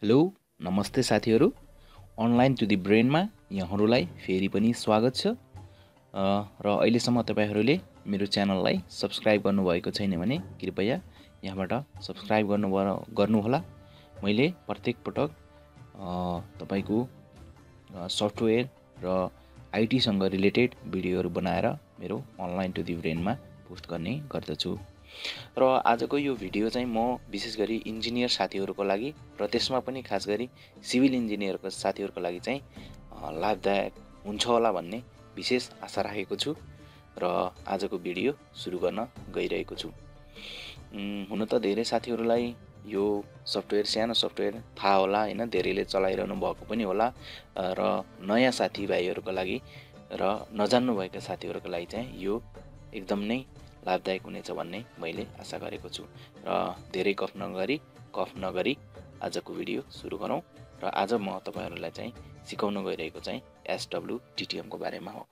Hello नमस्ते साथीहरू online to the ब्रेनमा यहाँहरूलाई फेरि पनि स्वागत छ र अहिलेसम्म तपाईहरूले मेरो च्यानललाई सब्स्क्राइब गर्नुभएको छैन भने कृपया यहाँबाट सब्स्क्राइब गर्नुहोला। मैले प्रत्येक पटक तपाईको सफ्टवेयर र आईटी सँग रिलेटेड भिडियोहरू बनाएर मेरो अनलाइन टु दि ब्रेनमा पोस्ट गर्ने गर्दछु। र आजको यो भिडियो चाहिँ म विशेष गरी इन्जिनियर साथीहरूको लागि र त्यसमा पनि खास गरी सिभिल इन्जिनियरको साथीहरूको लागि चाहिँ लाभदायक हुन्छ होला भन्ने विशेष आशा राखेको छु र आजको भिडियो सुरु गर्न गइरहेको छु। हुन त धेरै साथीहरूलाई यो सफ्टवेयर सानो सफ्टवेयर थाहा होला हैन, धेरैले चलाइरहनु भएको पनि होला र नयाँ साथीभाइहरूको लागि र नजान्नु भएका साथीहरूको लागि चाहिँ यो एकदम नै लाभदायक हुनेछ भन्ने मैले आशा गरेको छु। र धेरै गफ नगरी आजको भिडियो सुरु गरौँ। र आज म तपाईहरुलाई चाहिँ सिकाउन गइरहेको चाहिँ SWDTM को बारेमा हो।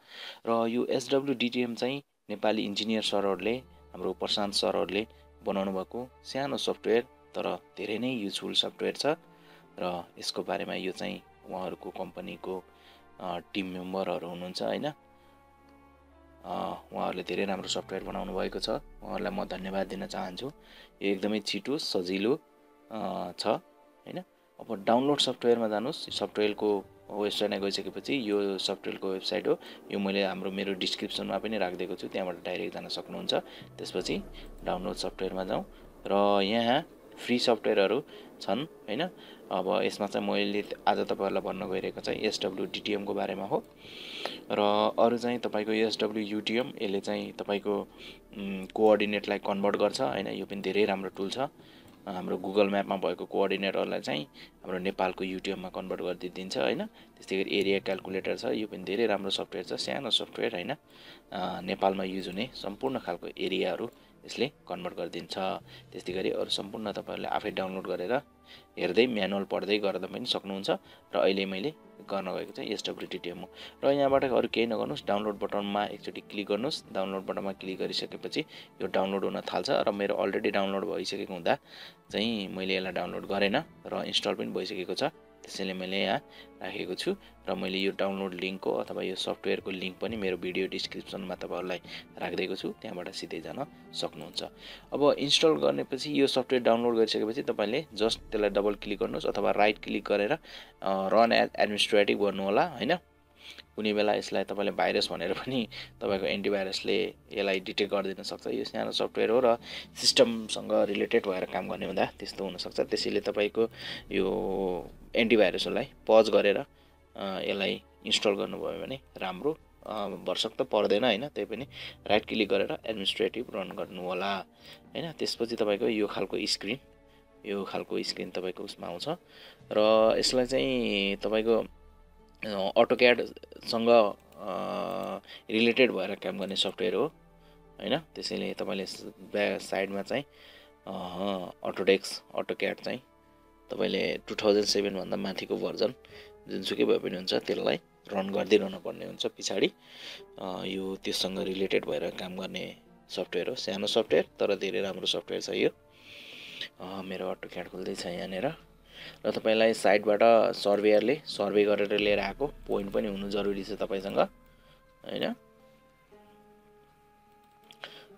र यो SWDTM चाहिँ नेपाली इन्जिनियर सरहरूले, हाम्रो प्रशान्त सरहरूले बनाउनु भएको सानो सफ्टवेयर तर धेरै नै युजफुल सफ्टवेयर छ। र यसको बारेमा यो चाहिँ उहाँहरुको कम्पनीको टिम मेम्बरहरू हुनुहुन्छ हैन, उहाँहरूले धेरै राम्रो सफ्टवेयर बनाउनु भएको छ। उहाँहरूलाई म धन्यवाद दिन चाहन्छु। यो एकदमै छिटो सजिलो छ हैन। अब डाउनलोड सफ्टवेयरमा जानुस्। सफ्टवेयरको वेबसाइटमा गइसकेपछि यो सफ्टवेयरको वेबसाइट हो। यो मैले मेरो डिस्क्रिप्सनमा पनि राखिदिएको छु, त्यहाँबाट डाइरेक्ट जान सक्नुहुन्छ। त्यसपछि डाउनलोड सफ्टवेयरमा जाउँ र यहाँ फ्री सफ्टवेयरहरू छन् हैन। अब यसमा चाहिँ मैले आज तपाईहरुलाई भन्न गइरहेको चाहिँ SWDTM को बारेमा हो। र अरु चाहिँ तपाईको SWUTM, यसले चाहिँ तपाईको कोअर्डिनेटलाई कन्भर्ट गर्छ हैन। यो पनि धेरै राम्रो टुल छ। हाम्रो गुगल म्यापमा भएको कोअर्डिनेटहरुलाई चाहिँ हाम्रो नेपालको UTM मा कन्भर्ट गरिदिन्छ हैन। त्यसैगरी एरिया क्याल्कुलेटर छ, यो पनि धेरै राम्रो सफ्टवेयर छ, सानो सफ्टवेयर हैन। नेपालमा युज हुने सम्पूर्ण खालको एरियाहरु यसले कन्भर्ट गरिदिन्छ। त्यसैगरी अरु सम्पूर्ण तपाईहरुले आफै डाउनलोड गरेर हेर्दै म्यानुअल पढ्दै गर्दा पनि सक्नुहुन्छ। र अहिले मैले गर्न गएको चाहिँ SWDTM हो। र यहाँबाट अरु केही नगर्नुस्, डाउनलोड बटनमा एकचोटी क्लिक गर्नुस्। डाउनलोड बटनमा क्लिक गरिसकेपछि यो डाउनलोड हुन थाल्छ र मेरो अलरेडी डाउनलोड भइसकेको हुँदा चाहिँ मैले यसलाई डाउनलोड गरेन र इन्स्टल पनि भइसकेको छ। त्यसैले मैले यहाँ राखेको छु र मैले यो डाउनलोड लिंकको अथवा यो सफ्टवेयरको लिंक पनि मेरो भिडियो डिस्क्रिप्सनमा तपाईहरुलाई राखिदिएको छु, त्यहाँबाट सिधै जान सक्नुहुन्छ। अब इन्स्टल गर्नेपछि यो सफ्टवेयर डाउनलोड गरिसकेपछि तपाईले जस्ट त्यसलाई डबल क्लिक गर्नुस् अथवा राइट क्लिक गरेर रन एज एडमिनिस्ट्रेटिभ गर्नु होला हैन। कुनै बेला यसलाई तपाईले भाइरस भनेर पनि तपाईको एन्टिभाइरसले यसलाई डिटेक्ट गरिदिन सक्छ। यो सानो सफ्टवेयर हो र सिस्टमसँग रिलेटेड भएर काम गर्ने हुँदा त्यस्तो हुन सक्छ। त्यसैले तपाईको यो एन्टिभाइरसलाई पज गरेर यसलाई इन्स्टल गर्नुभयो भने राम्रो। भरसक त पर्दैन हैन, त्यै पनि राइट क्लिक गरेर एडमिनिस्ट्रेटिभ रन गर्नु होला हैन। त्यसपछि तपाईको यो खालको स्क्रिन तपाईको उसमा आउँछ र यसलाई चाहिँ तपाईको अटोक्याड सँग रिलेटेड भएर काम गर्ने सफ्टवेयर हो हैन। त्यसैले तपाईले साइडमा चाहिँ अटोक्याड चाहिँ तपाईले 2007 भन्दा माथिको भर्जन जुनसुकै भए पनि हुन्छ त्यसलाई रन गर्दै रहनु पर्ने हुन्छ पछाडी। यो त्यससँग रिलेटेड भएर काम गर्ने सफ्टवेयर हो, सानो सफ्टवेयर तर धेरै राम्रो सफ्टवेयर छ यो। मेरो अटोक्याड खुल्दै छ यहाँनेर र तपाईलाई साइडबाट सर्भेयरले सर्वे गरेर लिएर आएको पोइन्ट पनि हुनु जरुरी छ तपाईसँग हैन।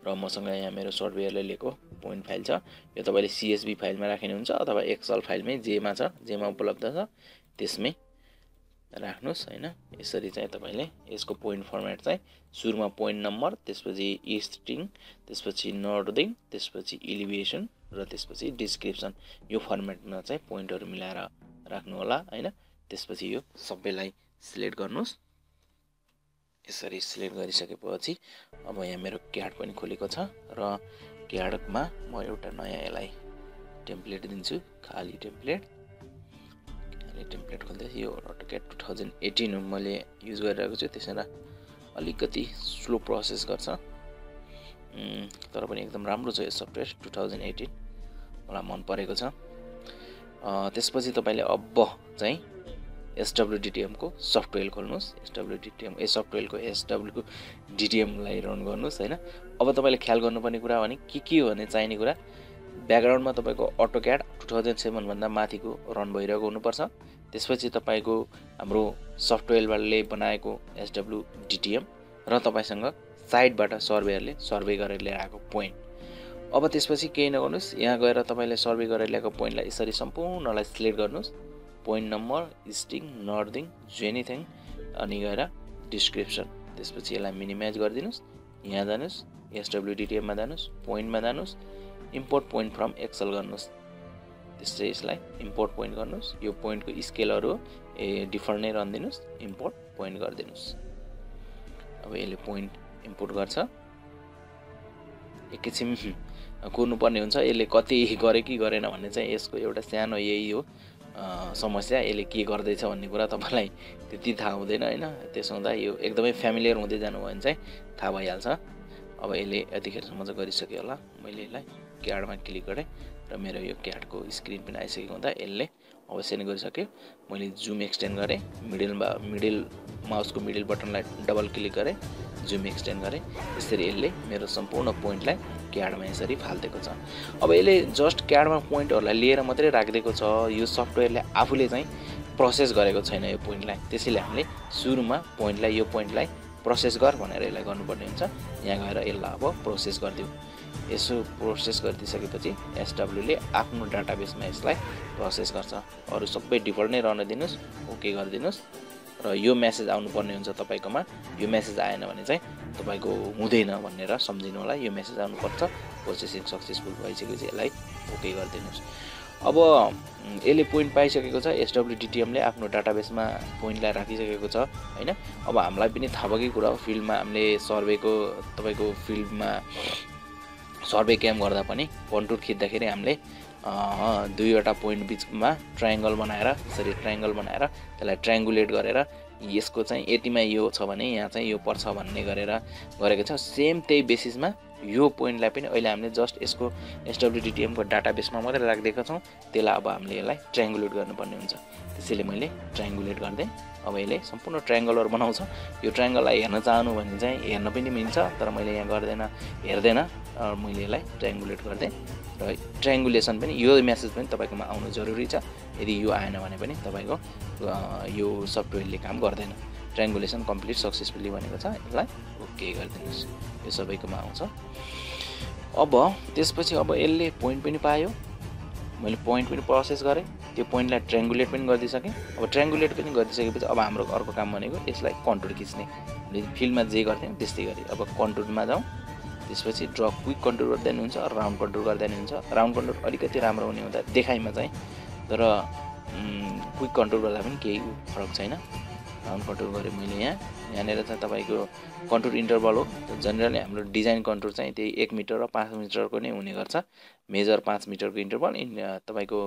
र मसँग यहाँ मेरो सर्भेयरले लिएको पोइन्ट फाइल छ। यो तपाईले CSV फाइलमा राख्नु हुन्छ अथवा एक्सेल फाइलमै जेमा उपलब्ध छ त्यसमै राख्नुस् हैन। यसरी चाहिँ तपाईले यसको पोइन्ट फर्मेट चाहिँ सुरुमा पोइन्ट नम्बर, त्यसपछि इस्टिङ, त्यसपछि नोर्डिङ, त्यसपछि एलिभेसन र त्यसपछि डिस्क्रिप्सन, यो फर्मेटमा चाहिँ पोइन्टहरु मिलाएर राख्नु होला हैन। त्यसपछि यो सबैलाई सिलेक्ट गर्नुस्। यसरी सिलेक्ट गरिसकेपछि अब यहाँ मेरो क्याड पनि खोलेको छ र क्याडमा म एउटा नयाँ यसलाई टेम्प्लेट दिन्छु, खाली टेम्प्लेट खोल्दै। यो अटोक्याड 2018 मैले युज गरिरहेको छु, त्यसैले अलिकति स्लो प्रोसेस गर्छ तर पनि एकदम राम्रो छ यो सफ्टवेयर। 2018 मलाई मन परेको छ। त्यसपछि तपाईले अब चाहिँ SWDTM को सफ्टवेयर खोल्नुस्। SWDTM लाई रन गर्नुस् हैन। अब तपाईले ख्याल गर्नुपर्ने कुरा भने के हो भने चाहिने कुरा ब्याकग्राउन्डमा तपाईँको अटोक्याड 2007 भन्दा माथिको रन भइरहेको हुनुपर्छ। त्यसपछि तपाईँको हाम्रो सफ्टवेयरले बनाएको SWDTM र तपाईँसँग साइडबाट सर्भेयरले सर्वे गरेर ल्याएर आएको पोइन्ट। अब त्यसपछि केही नगर्नुहोस्, यहाँ गएर तपाईँले सर्वे गरेर ल्याएको पोइन्टलाई यसरी सम्पूर्णलाई सिलेक्ट गर्नुहोस्। पोइन्ट नम्बर, इस्टिङ, नर्दिङ, जेनिथिङ, अनि गएर डिस्क्रिप्सन। त्यसपछि यसलाई मिनिमाइज गरिदिनुहोस्। यहाँ जानुहोस्, SWDTM मा जानुहोस्, पोइन्टमा जानुहोस्, इम्पोर्ट पोइन्ट फ्रम एक्सेल गर्नुहोस्। त्यसै यसलाई इम्पोर्ट पोइन्ट गर्नुहोस्। यो पोइन्टको स्केलहरू डिफल्ट नै रहन दिनुहोस्, इम्पोर्ट पोइन्ट गरिदिनुहोस्। अब यसले पोइन्ट इम्पोर्ट गर्छ। एकैछिन कुर्नुपर्ने हुन्छ, यसले कति गरे कि गरेन भन्ने चाहिँ यसको एउटा सानो यही हो समस्या। यसले के गर्दैछ भन्ने कुरा तपाईँलाई त्यति थाहा हुँदैन होइन। त्यसो हुँदा यो एकदमै फ्यामिलियर हुँदै जानुभयो भने चाहिँ थाहा भइहाल्छ। अब यसले यतिखेरसम्म चाहिँ गरिसक्यो होला। मैले यसलाई क्याडमा क्लिक गरेँ र मेरो यो क्याडको स्क्रिन पनि आइसकेको हुँदा यसले अवश्य नै गरिसक्यो। मैले जुम एक्सटेन्ड गरेँ, मिडिल माउसको मिडिल बटनलाई डबल क्लिक गरेँ, जुम एक्सटेन्ड गरेँ। यसरी यसले मेरो सम्पूर्ण पोइन्टलाई क्याडमा यसरी फालिदिएको छ। अब यसले जस्ट क्याडमा पोइन्टहरूलाई लिएर मात्रै राखिदिएको छ। यो सफ्टवेयरले आफूले चाहिँ प्रोसेस गरेको छैन यो पोइन्टलाई। त्यसैले हामीले सुरुमा यो पोइन्टलाई प्रोसेस गर भनेर यसलाई गर्नुपर्ने हुन्छ। यहाँ गएर यसलाई अब प्रोसेस गरिदिउँ। यसो प्रोसेस गरिदिइसकेपछि SW ले आफ्नो डाटाबेसमा यसलाई प्रोसेस गर्छ। अरू सबै डिफल्ट नै रहन दिनुहोस्, ओके गरिदिनुहोस्। र यो मेसेज आउनुपर्ने हुन्छ तपाईँकोमा। यो मेसेज आएन भने चाहिँ तपाईँको हुँदैन भनेर सम्झिनु होला। यो मेसेज आउनुपर्छ, प्रोसेसिङ सक्सेसफुल भइसकेपछि यसलाई ओके गरिदिनुहोस्। अब यसले पोइन्ट पाइसकेको छ। SWDTM ले आफ्नो डाटाबेसमा पोइन्टलाई राखिसकेको छ होइन। अब हामीलाई पनि थाहा भएकै कुरा हो, फिल्डमा हामीले सर्वेको तपाईँको फिल्डमा सर्वे क्याम्प गर्दा पनि कन्टुर खिच्दाखेरि हामीले दुईवटा पोइन्ट बिचमा ट्रायङ्गल बनाएर यसरी ट्रायङ्गल बनाएर त्यसलाई ट्रायङ्गुलेट गरेर यसको चाहिँ यतिमा यो छ भने यहाँ चाहिँ यो पर्छ भन्ने गरेर गरेको छ। सेम त्यही बेसिसमा यो पोइन्टलाई पनि अहिले हामीले जस्ट यसको SWDTM को डाटाबेसमा मात्रै राखिदिएका छौँ। त्यसलाई अब हामीले यसलाई ट्रायङ्गुलेट गर्नुपर्ने हुन्छ। त्यसैले मैले ट्रायङ्गुलेट गरिदिएँ। अब यसले सम्पूर्ण ट्रायङ्गलहरू बनाउँछ। यो ट्रायङ्गललाई हेर्न चाहनु भने चाहिँ हेर्न पनि मिल्छ, तर मैले यहाँ हेर्दैन। मैले यसलाई ट्रायङ्गुलेट गरिदिएँ र ट्रायङ्गुलेसन पनि यो मेसेज पनि तपाईँकोमा आउनु जरुरी छ। यदि यो आएन भने पनि तपाईँको यो सफ्टवेयरले काम गर्दैन। ट्रायङ्गुलेसन कम्प्लिट सक्सेसफुली भनेको छ, यसलाई ओके गरिदिनुहोस्। यो सबैकोमा आउँछ। अब त्यसपछि अब यसले पोइन्ट पनि पायो, मैले पोइन्ट पनि प्रोसेस गरेँ, त्यो पोइन्टलाई ट्रायङ्गुलेट पनि गरिदिइसकेँ। अब ट्रायङ्गुलेट पनि गरिदिइसकेपछि अब हाम्रो अर्को काम भनेको यसलाई कन्टुर खिच्ने। फिल्डमा जे गर्थ्यौँ त्यस्तै गरी अब कन्टुरमा जाउँ। त्यसपछि ड्र क्विक कन्टुर गर्दा नि हुन्छ, राउन्ड कन्टुर गर्दा नि हुन्छ। राउन्ड कन्टुर अलिकति राम्रो हुने हुँदा देखाइमा चाहिँ, तर क्विक कन्टुर गर्दा पनि केही फरक छैन। राउन्ड कन्टुर गरेँ मैले यहाँनिर चाहिँ तपाईँको कन्टुर इन्टरभल हो। जेनरली हाम्रो डिजाइन कन्टुर चाहिँ त्यही 1 मिटर र 5 मिटरको नै हुने गर्छ। मेजर 5 मिटरको इन्टरभल, तपाईँको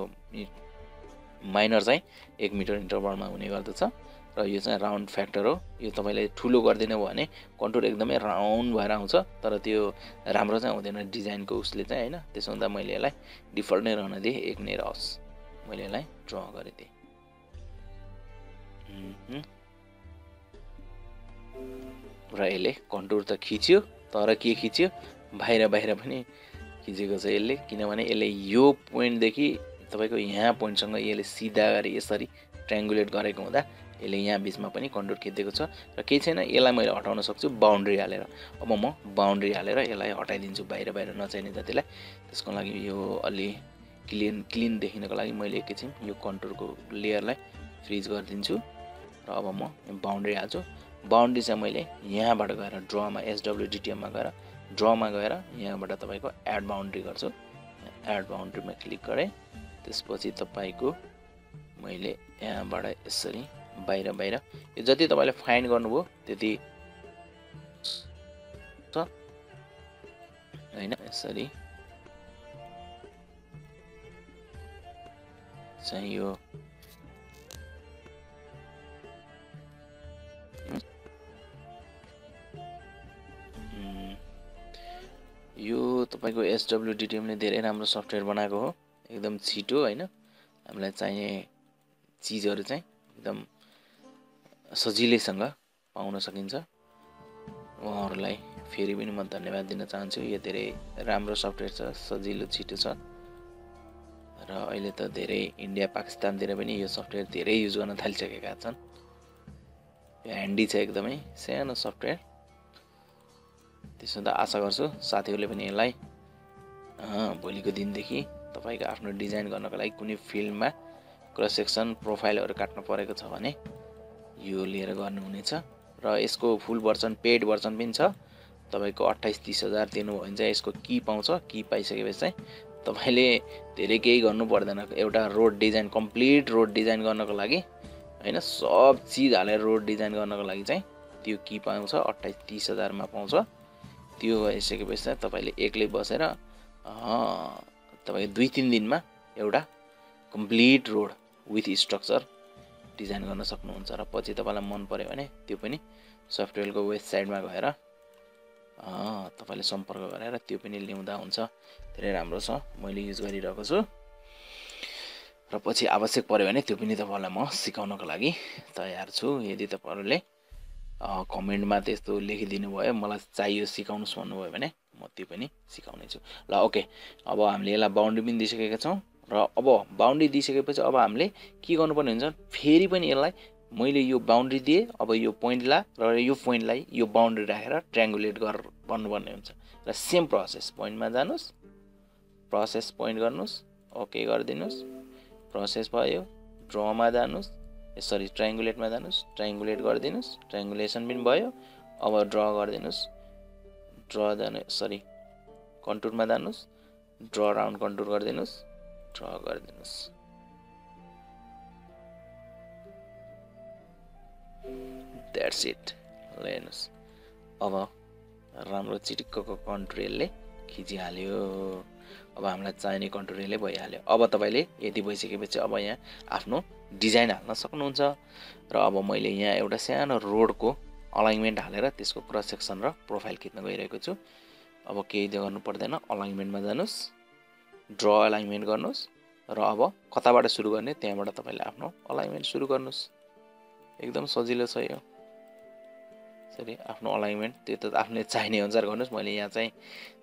माइनर चाहिँ 1 मिटर इन्टरभलमा हुने गर्दछ। र यो चाहिँ राउन्ड फ्याक्टर हो। यो तपाईँले ठुलो गरिदिनु भयो भने कन्टुर एकदमै राउन्ड भएर आउँछ, तर त्यो राम्रो चाहिँ हुँदैन डिजाइनको उसले चाहिँ होइन। त्यसो हुँदा मैले यसलाई डिफल्ट नै रहन दिएँ, 1 नै रहोस्। मैले यसलाई ड्र गरिदिएँ। र यसले कन्टुर त खिच्यो, तर के खिच्यो बाहिर पनि खिचेको छ यसले। किनभने यसले यो पोइन्टदेखि तपाईँको यहाँ पोइन्टसँग यसले सिधा गरी यसरी ट्रायङ्गुलेट गरेको हुँदा यसले यहाँ बिचमा पनि कन्टुर खिचेको छ। र केही छैन, यसलाई मैले हटाउन सक्छु बाउन्ड्री हालेर। अब म बाउन्ड्री हालेर यसलाई हटाइदिन्छु बाहिर नचाहिने जतिलाई। त्यसको लागि यो अलि क्लिन देखिनको लागि मैले एकैछिन यो कन्टुरको लेयरलाई फ्रिज गरिदिन्छु र अब म बाउन्ड्री हाल्छु। बाउन्ड्री चाहिँ मैले यहाँबाट गएर ड्रमा SWDTM मा गएर ड्रमा गएर यहाँबाट तपाईँको एड बाउन्ड्री गर्छु। एड बाउन्ड्रीमा क्लिक गरेँ। त्यसपछि तपाईँको मैले यहाँबाट यसरी बाहिर यो जति तपाईँले फाइन गर्नुभयो त्यति छ हैन। यसरी चाहिँ यो तपाईको SWDTM ले धेरै राम्रो सफ्टवेयर बनाएको हो। एकदम छिटो हैन, हामीलाई चाहिने चीजहरु चाहिँ एकदम सजिलैसँग पाउन सकिन्छ। उहाँहरुलाई फेरि पनि म धन्यवाद दिन चाहन्छु। यो धेरै राम्रो सफ्टवेयर छ, सजिलो छिटो छ। र अहिले त धेरै इन्डिया पाकिस्तानतिर पनि यो सफ्टवेयर धेरै युज गर्न थालिसकेका छन्। यो ह्यान्डी छ एकदमै सानो सफ्टवेयर। त्यसो त आशा गर्छु साथीहरूले पनि यसलाई भोलिको दिनदेखि तपाईँको आफ्नो डिजाइन गर्नको लागि कुनै फिल्डमा क्रस सेक्सन प्रोफाइलहरू काट्नु परेको छ भने यो लिएर गर्नुहुनेछ। र यसको फुल भर्जन पेड भर्जन पनि छ। तपाईँको 28-30 हजार दिनुभयो भने चाहिँ यसको की पाउँछ। की पाइसकेपछि चाहिँ तपाईँले धेरै केही गर्नु पर्दैन। एउटा road design complete road design गर्नको लागि हैन सब चिज हालेर रोड डिजाइन गर्नको लागि चाहिँ त्यो की पाउँछ। 28-30 हजारमा पाउँछ। त्यो भइसकेपछि चाहिँ तपाईँले एक्लै बसेर तपाईँ 2-3 दिनमा एउटा complete road with structure design गर्न सक्नुहुन्छ। र पछि तपाईँलाई मन पर्यो भने त्यो पनि सफ्टवेयरको वेबसाइटमा गएर तपाईँले सम्पर्क गरेर त्यो पनि ल्याउँदा हुन्छ। धेरै राम्रो छ, मैले युज गरिरहेको छु। र पछि आवश्यक पर्यो भने त्यो पनि तपाईँलाई म सिकाउनको लागि तयार छु। यदि तपाईँहरूले कमेन्टमा त्यस्तो लेखिदिनु भयो मलाई चाहियो सिकाउनुस् भन्नुभयो भने म त्यो पनि सिकाउने छु। ल ओके, अब हामीले यसलाई बाउन्ड्री पनि दिइसकेका छौँ। र अब बाउन्ड्री दिइसकेपछि अब हामीले के गर्नुपर्ने हुन्छ, फेरि पनि यसलाई मैले यो बाउन्ड्री दिएँ, अब यो पोइन्टलाई र यो पोइन्टलाई यो बाउन्ड्री राखेर ट्रायङ्गुलेट गर्नुपर्ने हुन्छ। र सेम प्रोसेस पोइन्टमा जानुस्, प्रोसेस पोइन्ट गर्नुस्, ओके गरिदिनुस्, प्रोसेस भयो, ड्रमा जानुस्, सरी ट्रायङ्गुलेटमा जानुस्, ट्रायङ्गुलेट गरिदिनुस्, ट्रायङ्गुलेसन पनि भयो। अब ड्र गरिदिनुस्, ड्र जानु sorry कन्टुरमा जानुस्, draw round contour गरिदिनुस्, draw गरिदिनुस्। That's it. ल हेर्नुहोस् अब राम्रो चिटिक्कको कन्ट्रोलले खिचिहाल्यो। अब हामीलाई चाहिने कन्ट्रोलले भइहाल्यो। अब तपाईँले यति भइसकेपछि अब यहाँ आफ्नो डिजाइन हाल्न सक्नुहुन्छ। र अब मैले यहाँ एउटा सानो रोडको अलाइनमेन्ट हालेर त्यसको क्रस सेक्सन र प्रोफाइल खिच्न गइरहेको छु। अब केही गर्नु पर्दैन, अलाइनमेन्टमा जानुस्, ड्र अलाइनमेन्ट गर्नुस् र अब कताबाट सुरु गर्ने त्यहाँबाट तपाईँले आफ्नो अलाइनमेन्ट सुरु गर्नुस्। एकदम सजिलो छ यो। सरी आफ्नो अलाइनमेन्ट त्यो त आफूले चाहिने अनुसार गर्नुस्। मैले यहाँ चाहिँ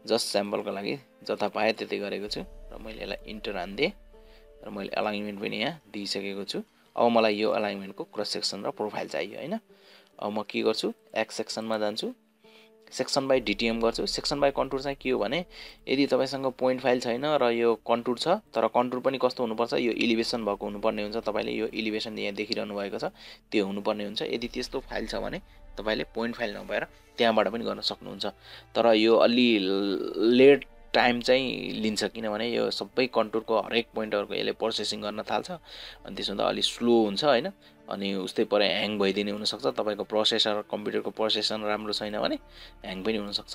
जस्ट स्याम्पलको लागि जता पाएँ त्यतै गरेको छु। र मैले यसलाई इन्टर हान्दिएँ र मैले अलाइनमेन्ट पनि यहाँ दिइसकेको छु। अब मलाई यो अलाइनमेन्टको क्रस सेक्सन र प्रोफाइल चाहियो हैन। अब म के गर्छु, एक्स सेक्सनमा जान्छु, सेक्सन बाई डिटिएम गर्छु। सेक्सन बाई कन्टुर चाहिँ के हो भने यदि तपाईँसँग पोइन्ट फाइल छैन र यो कन्टुर छ, तर कन्टुर पनि कस्तो हुनुपर्छ, यो इलिभेसन भएको हुनुपर्ने हुन्छ। तपाईँले यो इलिभेसन यहाँ देखिरहनु भएको छ त्यो हुनुपर्ने हुन्छ। यदि त्यस्तो फाइल छ भने तपाईँले पोइन्ट फाइल नभएर त्यहाँबाट पनि गर्न सक्नुहुन्छ। तर यो अलि लेट टाइम चाहिँ लिन्छ, किनभने यो सबै कन्टुरको हरेक पोइन्टहरूको यसले प्रोसेसिङ गर्न थाल्छ। अनि त्यसमा त अलि स्लो हुन्छ हैन। अनि उस्तै पर ह्याङ भइदिने हुनसक्छ। तपाईँको प्रोसेसर कम्प्युटरको प्रोसेसर राम्रो छैन भने ह्याङ पनि हुनसक्छ।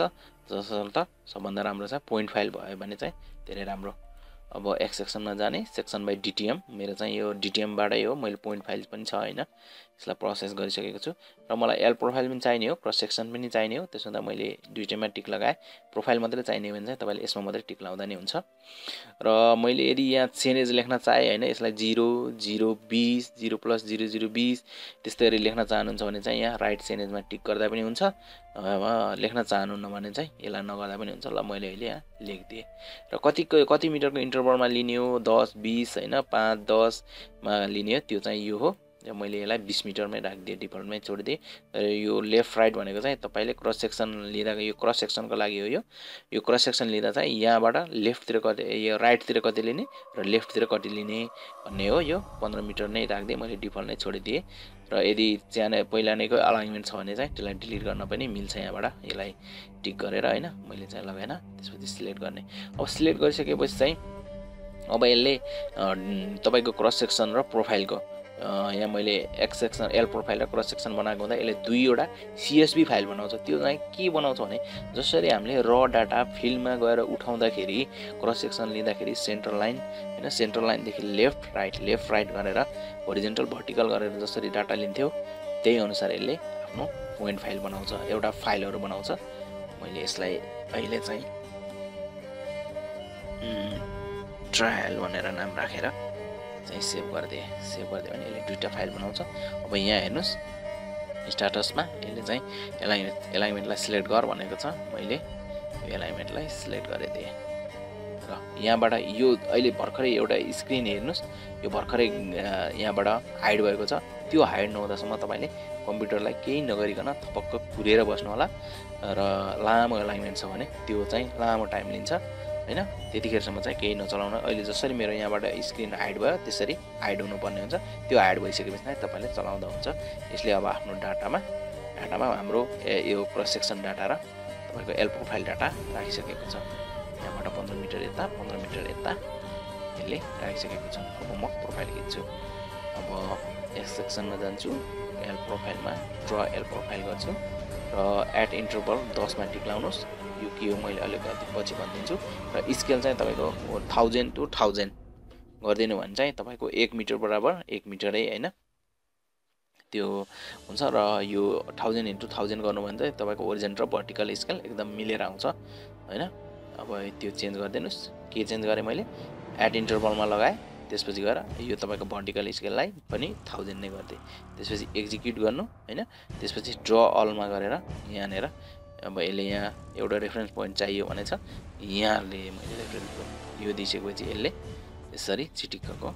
जसर्थ सबभन्दा राम्रो चाहिँ पोइन्ट फाइल भयो भने चाहिँ धेरै राम्रो। अब एक्स सेक्सनमा जाने, सेक्सन बाई डिटिएम, मेरो चाहिँ यो डिटिएमबाटै हो, मैले पोइन्ट फाइल पनि छ हैन, यसलाई प्रोसेस गरिसकेको छु। र मलाई एल प्रोफाइल पनि चाहिने हो, क्रस सेक्सन पनि चाहिने हो। त्यसो हुँदा मैले दुईटैमा टिक लगाएँ। प्रोफाइल मात्रै चाहिने भने चाहिँ तपाईँले यसमा मात्रै टिक लगाउँदा नै हुन्छ। र मैले यदि यहाँ चेन्ज लेख्न चाहेँ हैन, यसलाई 0 0 20 0 + 0 0 20 त्यस्तै गरी लेख्न चाहनुहुन्छ भने चाहिँ यहाँ राइट चेन्जमा टिक गर्दा पनि हुन्छ। लेख्न चाहनुहुन्न भने चाहिँ यसलाई नगर्दा पनि हुन्छ। ल मैले अहिले यहाँ लेखिदिएँ। र कति मिटरको इन्टरभलमा लिने हो, 10 20 हैन, 5 10 मा लिने हो, त्यो चाहिँ यो हो। र मैले यसलाई 20 मिटरमै राखिदिएँ, डिफल्टमै छोडिदिएँ। र यो लेफ्ट राइट भनेको चाहिँ तपाईँले क्रस सेक्सन लिँदा यो क्रस सेक्सनको लागि हो। यो क्रस सेक्सन लिँदा चाहिँ यहाँबाट लेफ्टतिर कति, यो राइटतिर कति लिने र लेफ्टतिर कति लिने भन्ने हो। यो 15 मिटर नै राख्दिएँ, मैले डिफल्ट नै छोडिदिएँ। र यदि चाहिँ पहिला नैको अलाइनमेन्ट छ भने चाहिँ त्यसलाई डिलिट गर्न पनि मिल्छ। यहाँबाट यसलाई टिक गरेर हैन, मैले चाहिँ लगाएन, त्यसपछि सिलेक्ट गर्ने। अब सिलेक्ट गरिसकेपछि चाहिँ अब यसले तपाईँको क्रस सेक्सन र प्रोफाइलको यहाँ मैले एक्स सेक्सन एल प्रोफाइल र क्रस सेक्सन बनाएको हुँदा यसले दुईवटा CSV फाइल बनाउँछ। त्यो चाहिँ के बनाउँछ भने जसरी हामीले र डाटा फिल्डमा गएर उठाउँदाखेरि क्रस सेक्सन लिँदाखेरि सेन्टर लाइन हैन, सेन्टर लाइनदेखि लेफ्ट राइट गरेर होरिजेन्टल भर्टिकल गरेर जसरी डाटा लिन्थ्यो त्यही अनुसार यसले आफ्नो पोइन्ट फाइल बनाउँछ, एउटा फाइलहरू बनाउँछ। मैले यसलाई अहिले चाहिँ ट्रायल भनेर नाम राखेर चाहिँ सेभ गरिदिएँ। सेभ गरिदियो भने यसले दुईटा फाइल बनाउँछ। अब यहाँ हेर्नुहोस् स्ट्याटसमा यसले चाहिँ एलाइनमेन्टलाई सिलेक्ट गर भनेको छ। मैले यो एलाइनमेन्टलाई सिलेक्ट गरिदिएँ र यहाँबाट यो अहिले भर्खरै एउटा स्क्रिन हेर्नुहोस्, यो भर्खरै यहाँबाट हाइड भएको छ। त्यो हाइड नहुँदासम्म तपाईँले कम्प्युटरलाई केही नगरिकन थपक्क कुरेर बस्नु होला र लामो एलाइनमेन्ट छ भने त्यो चाहिँ लामो टाइम लिन्छ हैन। त्यतिखेरसम्म चाहिँ केही नचलाउन। अहिले जसरी मेरो यहाँबाट स्क्रिन हाइड भयो त्यसरी हाइड हुनुपर्ने हुन्छ। त्यो हाइड भइसकेपछि चाहिँ तपाईँले चलाउँदा हुन्छ। यसले अब आफ्नो डाटामा हाम्रो यो क्रस सेक्सन डाटा र तपाईँको एल प्रोफाइल डाटा राखिसकेको छ। यहाँबाट 15 मिटर यता 15 मिटर यता यसले राखिसकेको छ। अब म प्रोफाइल खिच्छु। अब एक्स सेक्सनमा जान्छु, एल प्रोफाइलमा ड्र एल प्रोफाइल गर्छु र एट इन्टरभल 10 मा टिक लाउनुहोस्। यो के हो मैले अलिकति पछि भनिदिन्छु। र स्केल चाहिँ तपाईँको 1000 to 1000 गरिदिनु भने चाहिँ तपाईँको 1 मिटर बराबर 1 मिटरै हैन त्यो हुन्छ। र यो 1000 into 1000 गर्नु भने चाहिँ तपाईँको होरिजन्टल र भर्टिकल स्केल एकदम मिलेर आउँछ हैन। अब त्यो चेन्ज गरिदिनुस्। के चेन्ज गरेँ मैले, एट इन्टरभलमा लगाएँ, त्यसपछि गएर यो तपाईँको भर्टिकल स्केललाई पनि 1000 नै गरिदिएँ। त्यसपछि एक्जिक्युट गर्नु हैन। त्यसपछि ड्र अलमा गरेर यहाँनेर अब यसले यहाँ एउटा रेफरेन्स पोइन्ट चाहियो भने छ, यहाँले मैले रेफरेन्स पोइन्ट यो दिइसकेपछि यसले यसरी चिटिक्कको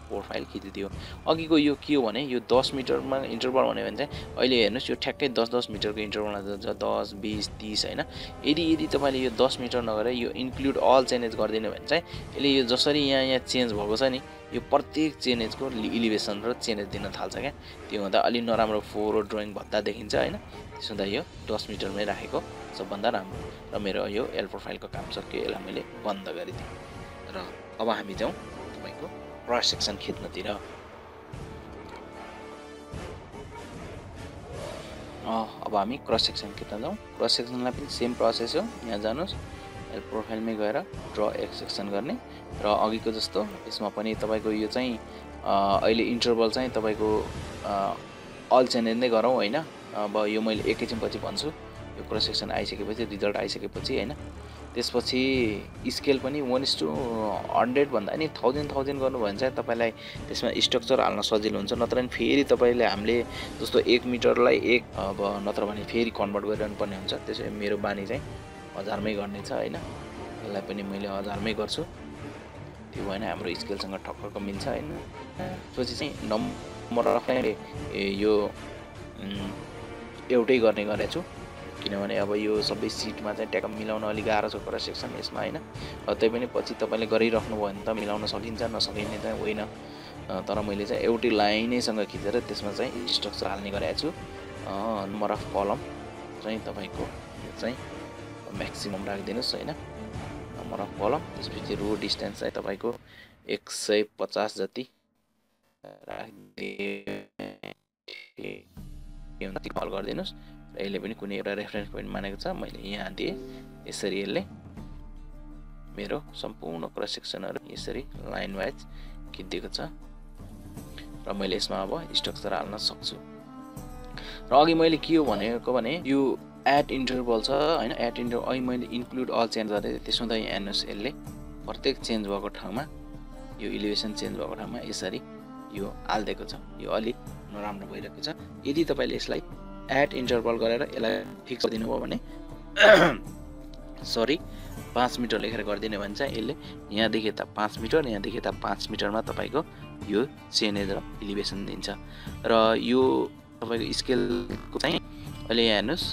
प्रोफाइल खिचिदियो। अघिको यो के हो भने यो 10 मिटरमा इन्टरभल भन्यो भने चाहिँ अहिले हेर्नुहोस् यो ठ्याक्कै 10-10 मिटरको इन्टरभलमा जान्छ, 10, 20, 30 हैन। यदि तपाईँले यो 10 मिटर नगरेर यो इन्क्लुड अल चेन्जेस गरिदिनु भने चाहिँ यसले यो जसरी यहाँ चेन्ज भएको छ नि, यो प्रत्येक चेन्जेसको इलिभेसन र चेन्जेस दिन थाल्छ क्या। त्यो हुँदा अलि नराम्रो फोरो ड्रइङ भद्दा देखिन्छ हैन। त्यसो हुँदा यो 10 मिटरमै राखेको सबभन्दा राम्रो। र मेरो यो एल प्रोफाइलको काम सकियो, यसलाई मैले बन्द गरिदिएँ। र अब हामी जाउँ तपाईँको क्रस सेक्सन खिच्नतिर। अब हामी क्रस सेक्सन खिच्न जाउँ। क्रस सेक्सनलाई पनि सेम प्रोसेस हो। यहाँ जानुहोस्, एल प्रोफाइलमै गएर ड्र एक्स सेक्सन गर्ने र अघिको जस्तो यसमा पनि तपाईँको यो चाहिँ अहिले इन्टरभल चाहिँ तपाईँको अल चेन्जेस नै गरौँ हैन। अब यो मैले एकैछिनपछि भन्छु। यो क्रस सेक्सन आइसकेपछि रिजल्ट आइसकेपछि हैन, त्यसपछि स्केल पनि 1:100 भन्दा नि 1000 गर्नु भने चाहिँ तपाईँलाई त्यसमा स्ट्रक्चर हाल्न सजिलो हुन्छ। नत्र नि फेरि तपाईँले हामीले जस्तो 1 मिटरलाई 1 अब नत्र भने फेरि कन्भर्ट गरिरहनु पर्ने हुन्छ। त्यसैले मेरो बानी चाहिँ 1000 मै गर्ने छ हैन। यसलाई पनि मैले 1000 मै गर्छु। त्यो भएन हाम्रो स्केलसँग ठक्कको मिल्छ हैन। त्यसपछि चाहिँ नम्बर अफ यो एउटै गर्ने गरेको छु, किनभने अब यो सबै सिटमा चाहिँ ट्याक मिलाउन अलिक गाह्रो छ क्रस सेक्सन यसमा हैन। त्यही पनि पछि तपाईँले गरिराख्नु भयो भने त मिलाउन सकिन्छ, नसकिने चाहिँ होइन। तर मैले चाहिँ एउटै लाइनैसँग खिचेर त्यसमा चाहिँ स्ट्रक्चर हाल्ने गरेको छु। नम्बर अफ कलम चाहिँ तपाईँको यो चाहिँ म्याक्सिमम राखिदिनुहोस् हैन, नम्बर अफ कलम। त्यसपछि रो डिस्टेन्स चाहिँ तपाईँको 150 जति कल गरिदिनुहोस्। र यसले पनि कुनै एउटा रेफरेन्स पोइन्ट मानेको छ, मैले यहाँ दिएँ। यसरी यसले मेरो सम्पूर्ण क्रस सेक्सनहरू यसरी लाइन वाइज खिचिदिएको छ र मैले यसमा अब स्ट्रक्चर हाल्न सक्छु। र अघि मैले के हो भनेको भने यो एट इन्टरभल छ हैन। एट इन्टरभल अहिले मैले इन्क्लुड अल चेन्ज गरेँ। त्यसो हुँदा यहाँ हेर्नुहोस्, यसले प्रत्येक चेन्ज भएको ठाउँमा यो इलिभेसन चेन्ज भएको ठाउँमा यसरी यो हालिदिएको छ। यो अलि नराम्रो भइरहेको छ। यदि तपाईँले यसलाई एट इन्टरभल गरेर यसलाई फिक्स गरिदिनु भयो भने सरी 5 मिटर लेखेर गरिदिनु भने चाहिँ यसले यहाँदेखि यता 5 मिटर, यहाँदेखि यता 5 मिटरमा तपाईँको यो चेन्ज र इलिभेसन दिन्छ। र यो तपाईँको स्केलको चाहिँ अहिले यहाँ हेर्नुहोस्,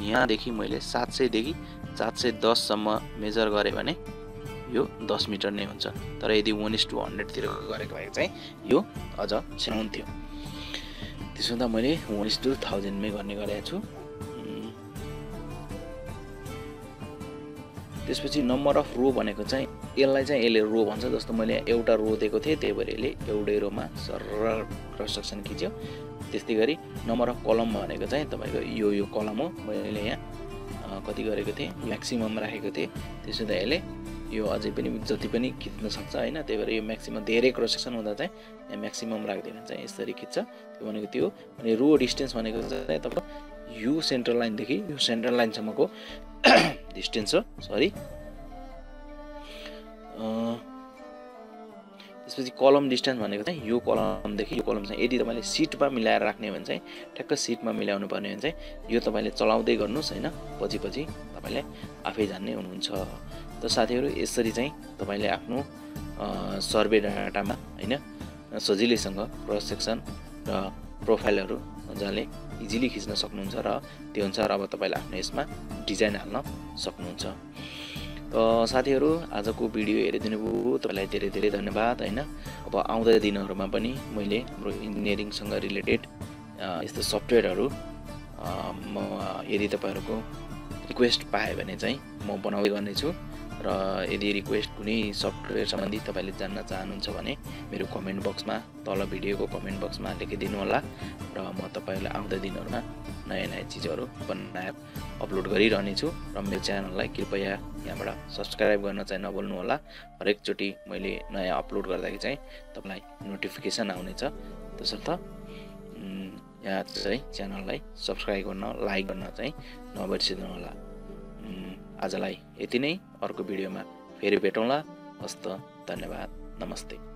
यहाँदेखि मैले 700 देखि 710 सम्म मेजर गरेँ भने यो 10 मिटर नै हुन्छ। तर यदि 1:100 तिर गरेको भए चाहिँ यो अझ हुन्थ्यो। त्यसो हुँदा मैले 1:1000 मै गर्ने गरेको छु। त्यसपछि नम्बर अफ रो भनेको चाहिँ यसलाई चाहिँ यसले रो भन्छ। जस्तो मैले एउटा रो दिएको थिएँ, त्यही भएर यसले एउटै रोमा सरर क्रस सेक्सन खिच्यो। त्यस्तै गरी नम्बर अफ कलम भनेको चाहिँ तपाईँको यो कलम हो। मैले यहाँ कति गरेको थिएँ, म्याक्सिमम राखेको थिएँ। त्यसो हुँदा यसले यो अझै पनि जति पनि खिच्न सक्छ हैन। त्यही भएर यो म्याक्सिमम धेरै क्रस सेक्सन हुँदा चाहिँ यहाँ म्याक्सिमम राख्दियो भने चाहिँ यसरी खिच्छ। त्यो भनेको त्यो। अनि रो डिस्टेन्स भनेको चाहिँ तपाईँको यो सेन्टर लाइनदेखि यो सेन्टर लाइनसम्मको डिस्टेन्स हो। सरी, त्यसपछि कलम डिस्टेन्स भनेको चाहिँ यो कलमदेखि यो कलम चाहिँ यदि तपाईँले सिटमा मिलाएर राख्ने भने चाहिँ ठ्याक्क सिटमा मिलाउनु पर्ने भने चाहिँ यो तपाईँले चलाउँदै गर्नुहोस् हैन। पछि तपाईँले आफै जान्ने हुनुहुन्छ। त साथीहरू यसरी चाहिँ तपाईले आफ्नो सर्वे डाटामा हैन सजिलैसँग क्रस सेक्सन र प्रोफाइलहरु मजाले इजिली खिच्न सक्नुहुन्छ र त्यो अनुसार अब तपाईले आफ्नो यसमा डिजाइन हाल्न सक्नुहुन्छ। त साथीहरू आजको भिडियो हेरिदिनु भयो तपाईलाई धेरै धेरै धन्यवाद हैन। अब आउँदै दिनहरुमा पनि मैले हाम्रो इन्जिनियरिङ सँग रिलेटेड यस्तो सफ्टवेयरहरु म यदि तपाईहरुको रिक्वेस्ट पाए भने चाहिँ म बनाउँदै गर्ने छु र यदि रिक्वेस्ट कुनै सफ्टवेयर सम्बन्धी तपाईले जान्न चाहनुहुन्छ भने मेरो कमेन्ट बक्समा तल भिडियोको कमेन्ट बक्समा लेखिदिनु होला र म तपाईहरुलाई आउँदै दिनहरुमा नयाँ चीजहरु बनाएर अपलोड गरिरहने छु र मेरो च्यानललाई कृपया यहाँबाट सब्स्क्राइब गर्न चाहिँ नभुल्नु होला। हरेक चोटी मैले नयाँ अपलोड गर्दाखेरि चाहिँ तपाईलाई नोटिफिकेसन आउनेछ। त्यसर्थ यहाँ चाहिँ च्यानललाई सब्स्क्राइब गर्न लाइक गर्न चाहिँ नबिर्सिनु होला। आजलाई यति नै, अर्को भिडियोमा फेरि भेटौँला। हस्त, धन्यवाद, नमस्ते।